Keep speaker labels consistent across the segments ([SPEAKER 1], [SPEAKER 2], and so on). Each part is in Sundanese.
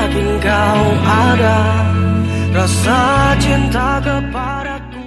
[SPEAKER 1] Yakin kau ada rasa cinta kepadaku.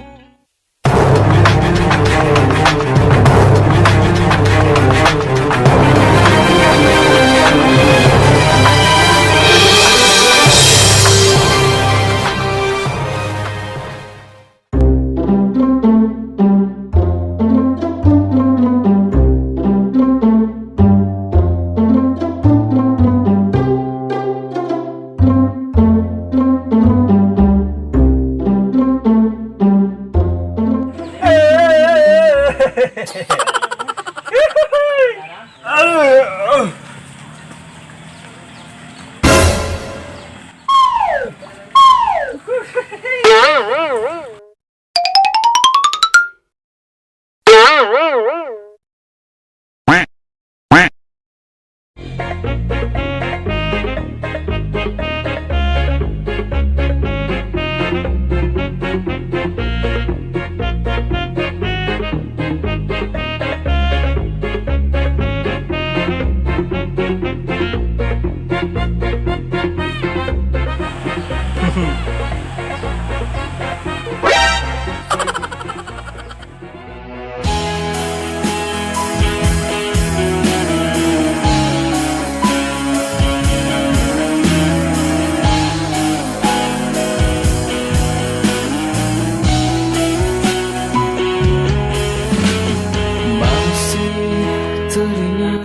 [SPEAKER 1] Masih teringat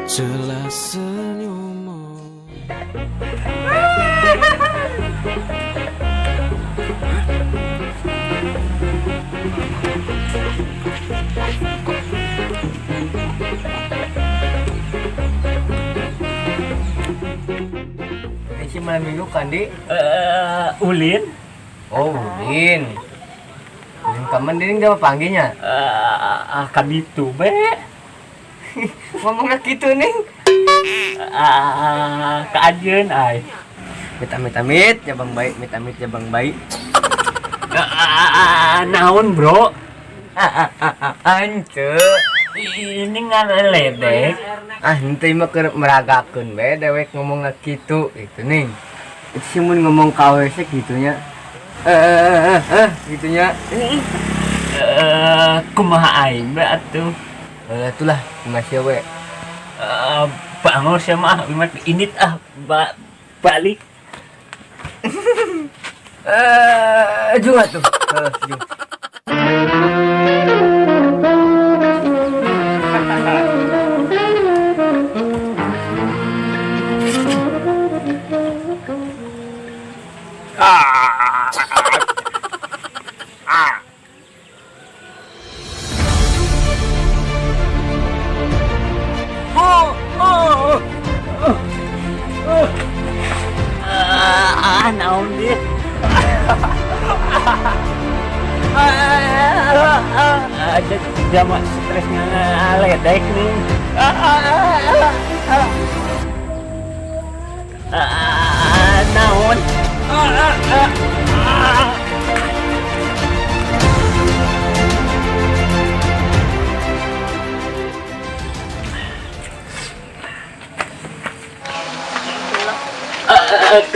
[SPEAKER 1] celah senyummu.
[SPEAKER 2] Ini malam minggu kan di?
[SPEAKER 3] Ulin.
[SPEAKER 2] Oh, Ulin. Ulin kaman dia nggak panggilnya?
[SPEAKER 3] Kan itu be.
[SPEAKER 2] Ngomongnya gitu nih.
[SPEAKER 3] Keajeun ay.
[SPEAKER 2] Amit amit amit, ya bang baik, amit amit ya bang baik.
[SPEAKER 3] Naon bro?
[SPEAKER 2] Ance.
[SPEAKER 3] Ini ngaledek.
[SPEAKER 2] Ah, ente mah keur meragakeun be dewek ngomongna kitu gitu nih. Itu sih mun ngomong ka awewe gitunya. Gitunya.
[SPEAKER 3] Kumaha aing be atuh?
[SPEAKER 2] Itulah kumaha sia we.
[SPEAKER 3] Bangor sia mah mah init ah balik.
[SPEAKER 2] Juga tuh. Heeh,
[SPEAKER 3] Naon dia? Dia mah stres ngaledek nih. Naon?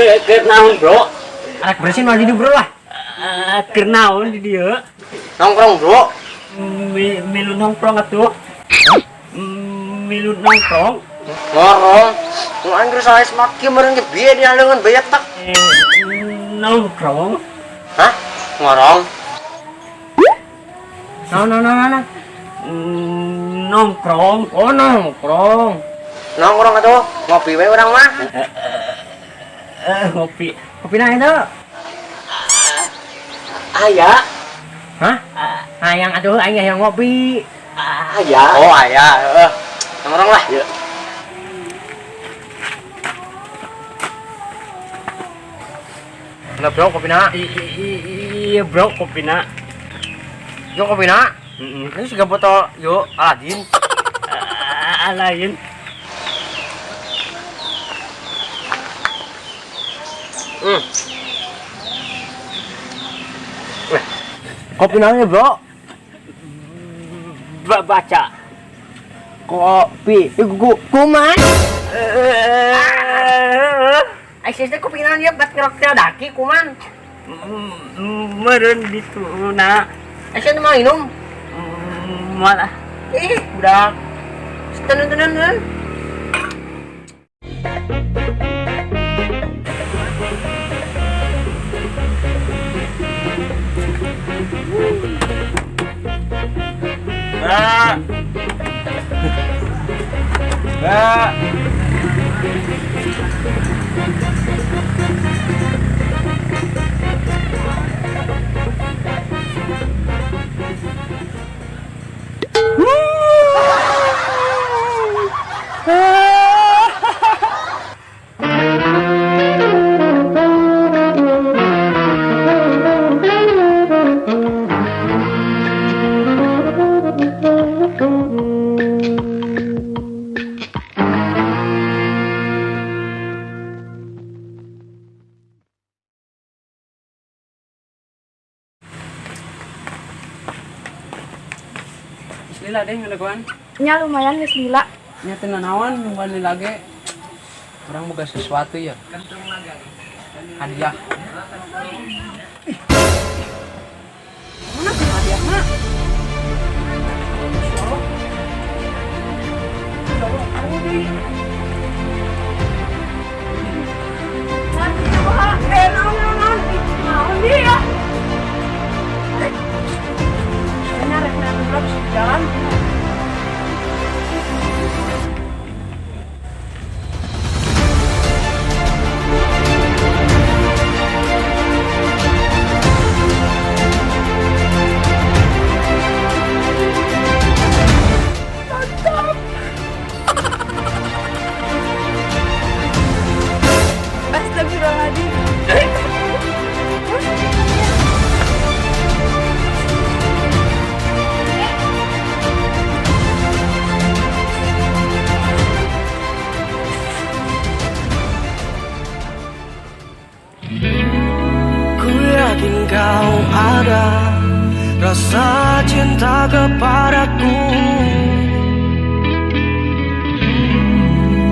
[SPEAKER 3] Ke naon bro?
[SPEAKER 2] Anak bersin mah di bro lah.
[SPEAKER 3] Ke naon di dieu?
[SPEAKER 2] Nongkrong bro.
[SPEAKER 3] Milu nongkrong atuh. Milu nongkrong.
[SPEAKER 2] Ngorong. Nu aing geus sae semaki meureun ge bieu di leungeun beyak tak.
[SPEAKER 3] Nongkrong.
[SPEAKER 2] Hah? Ngorong. Naon naon naon naon.
[SPEAKER 3] Nongkrong.
[SPEAKER 2] Oh nongkrong. Nongkrong atuh ngopi we urang mah.
[SPEAKER 3] Ngopi.
[SPEAKER 2] Kopi nah itu.
[SPEAKER 3] Aya.
[SPEAKER 2] Hah? Hayang atuh aing hayang ngopi.
[SPEAKER 3] Aya.
[SPEAKER 2] Oh aya, heeh. Nongkrong lah.
[SPEAKER 3] Yuk.
[SPEAKER 2] Nah bro, kopi na.
[SPEAKER 3] Iya bro, kopi na.
[SPEAKER 2] Yo kopi na. Ini siga botol yo Aladin.
[SPEAKER 3] Lain.
[SPEAKER 2] Kopi naonnya bro?
[SPEAKER 3] Baca.
[SPEAKER 2] Kopi kuman. Ai sia teh kopi naon ieu bat ngerok teh daki kuman.
[SPEAKER 3] Meureun ditu na.
[SPEAKER 2] Ai sia mau minum?
[SPEAKER 3] Malah.
[SPEAKER 2] Ih, budak. Tenun.
[SPEAKER 4] Mbak. Mbak.
[SPEAKER 1] Lila deh ngelakuan.
[SPEAKER 5] Nya lumayan geus lila.
[SPEAKER 1] Nya teu nanaon nungguan lila ge. Urang boga sesuatu ya. Hadiah. Mana tuh hadiahna?
[SPEAKER 5] Naon naon dia? Kayaknya rek nabrak di jalan. Astagfirullahaladzim.
[SPEAKER 1] Ku yakin kau ada rasa cinta kepadaku.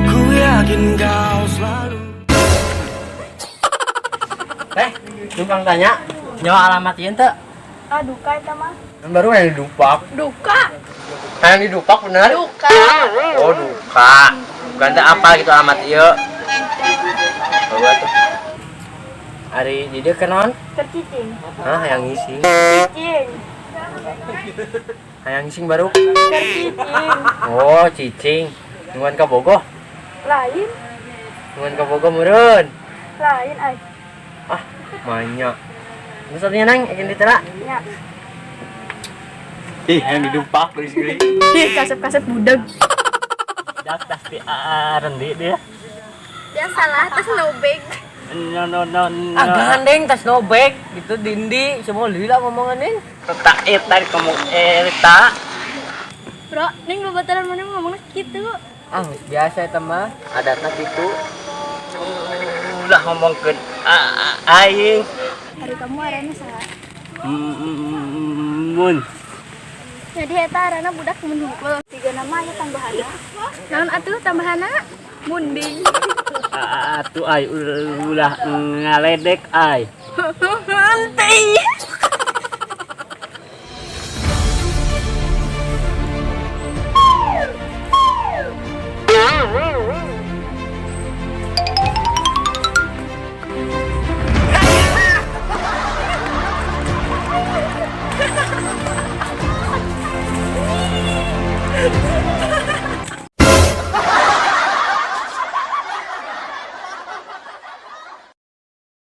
[SPEAKER 1] Ku yakin kau selalu.
[SPEAKER 2] Tukang tanya, nyawa alamat ieu teu?
[SPEAKER 5] Ah, duka eta mah.
[SPEAKER 2] Baru yang didupak.
[SPEAKER 5] Duka.
[SPEAKER 2] Yang didupak bener?
[SPEAKER 5] Duka.
[SPEAKER 2] Oh, duka. Bukan teh apa gitu alamat ieu. Oh, tuh. Ari di dieu kenaon?
[SPEAKER 5] Tercicing.
[SPEAKER 2] Hah, hayang ngising.
[SPEAKER 5] Cicing.
[SPEAKER 2] Hayang ngising baru.
[SPEAKER 5] Tercicing.
[SPEAKER 2] Oh, cicing. Nungguan ka Bogo.
[SPEAKER 5] Lain,
[SPEAKER 2] Nungguan ka Bogo meureun.
[SPEAKER 5] lain ai.
[SPEAKER 2] Ah, banyak. Terus satunya nang, yakin ditera.
[SPEAKER 5] Nya.
[SPEAKER 4] Ih, yang didupak geus.
[SPEAKER 5] Ih, kasep-kasep budak.
[SPEAKER 3] Dak tas di arendi dia.
[SPEAKER 5] Biasalah tas no bag.
[SPEAKER 3] No no no.
[SPEAKER 2] Ah, gandeng tas no bag gitu dindi semua lila ngomonganin.
[SPEAKER 3] Tak eta kamu eta.
[SPEAKER 5] Bro, ning babaturan mana ngomongnya gitu.
[SPEAKER 2] Ah, biasa eta mah, adatna gitu.
[SPEAKER 3] Ulah ngomongkeun aing.
[SPEAKER 5] Hari kamu arana saha?
[SPEAKER 3] Mun.
[SPEAKER 5] Jadi eta arana budak mun hungkul. Tiga nama aya tambahana. Naon atuh tambahana? Munding.
[SPEAKER 3] Atuh ai ulah ngaledek ai.
[SPEAKER 5] Henteu.